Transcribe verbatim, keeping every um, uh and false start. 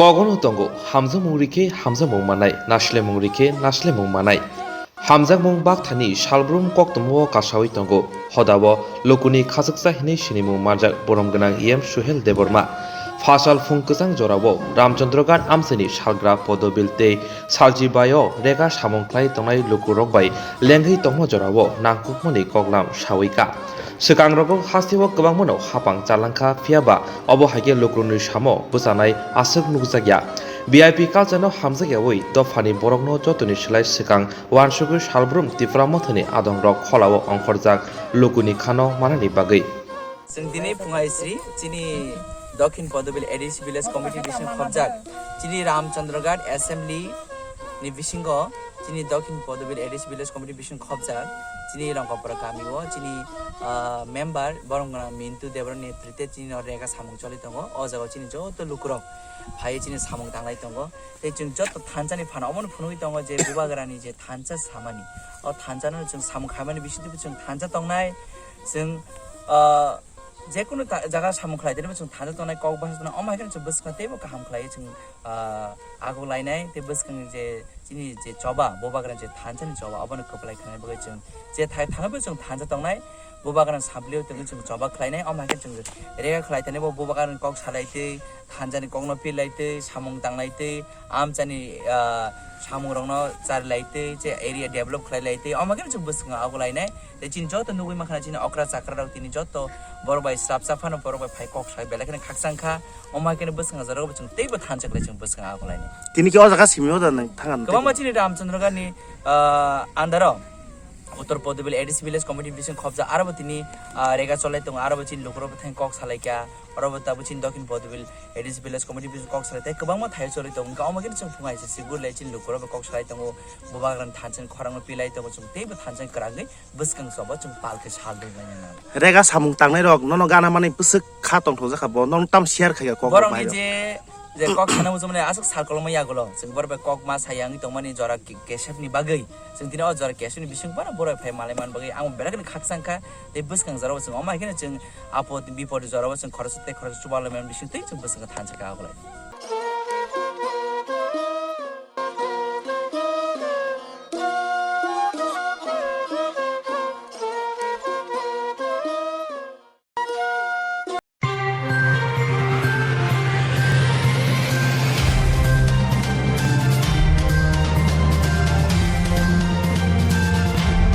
Kogono tongo, hamjakmung rikhe hamjakmung manai, naslemung rikhe naslemung manai. Hamjakmung bakthani salbrum koktwmao kasawi tongo, hodao lukuni khachuksa hinwi sinimung manjak borom gwnang E M Suhel Debbarma. Phasal phung kwchang jorao Ramchandra Ghat amchaini salgra Podobil tei Salchibaio rega samung khlai tongnai lukurok bai lengwi tongma jorao nangkukmani koklam sawi ka. Swkangrogo hasteo kwbangmano hapang chalangkha, phiyaba obo hai khe lukurokni samo bwchanai aswk nukjakya. V I P culture-no hamjakyawi dophani borokno jotoni slai swkang uansugwi salbrum Tipra Mothani adongrok kholao ongkhorjak lukuni khano manani bagwi. Chwng tini phungai sri chini Dokhin Podobil A D C Village Committee bising khobjak chini Ramchandra Ghat Assembly ni bisingo chini Dokhin Podobil A D C Village Committee bising khobjak chini Rongkapura kamio chini, ah, member borom gwnang Mintu Debbarma netrite chini no rega samung choli tongo. O jaga chini joto lukurok phai chini samung tanglai tongo. Tei chwng joto thansa ni phano omono phunugwi tongo je Bubagrani je thansa samani, o thansa no chwng samung khaimani bisingtwi chwng thansa tongnai. Chwng, ah, jekunu ta-, jaga samung khlai tei chwng thansa tongnai, kok basa tongnai, omo hai kheno chwng bwskango teibo kaham khlai chwng, ah, ago lainai tei bwskang je chini je choba, Bubagrani je thansa ni choba, obono kwplai khlaina bagwi chwng je thai thangwi chwng thansa tongnai, Bubagrani samplio tongwi chwng choba khlainai, omo hai khe chwng rega khlai tani bo Bubagrani kok salai tei thansa ni kokno pilai tei samung tanglai tei amchani, ah, samung rokno charilai tei je area develop khlailai tei omo hai kheno chwng bwskango ago lainai. Tei chini joto nugwi mankha chini okra chakra rok tini joto borok bai swrapsa phano borok bai phai kok sai belai kheno khakchang kha. Omo hai kheno bwskango jorao bo chwng teibo thansa khlai chwng bwskango ago lainai. Tini khe o jaga simi o da nang thang kwbangma tei chini Ramchandra Ghat ni, ah, under o Uttor Podobil A D C Village Committee bising khobjak, aro bo tini, ah, rega cholai tongo, aro bo chini lukurok bwthang kok salai kha, aro bo tabuk chini Dokhin Podobil A D C Village Committee bising kok salai tei kwbangma thai cholai tongo, wngkha omo khe chwng phungai se sigur lai chini lukurok bo kok salai tongo, Bubagrani thansa ni khorang no pilai tongo, chwng teibo thansa kwragwi bwskang sobo chwng pal khe sal rwlaina nango. Rega samung tangnai rok nono gana mani bwswk kha tongthok jakha bo, nono tam share khai kha kok borok ni bai rok. Je je kok sana muchung mani aswk sal koloma yagulo. Chwng borok bai kok ma saya wngwi tongmani jora ke-, kesep ni bagwi. Chwng tini o jora kesep ni bising bono borok phai malai man bagwi. Ang belai kheno khakchang kha. Tei bwskang jora o chwng omo hai kheno chwng apod bipod jora o chwng khoroksa tei khoroksa chubalai man bising tei chwng bwskango thansa kha ago lai.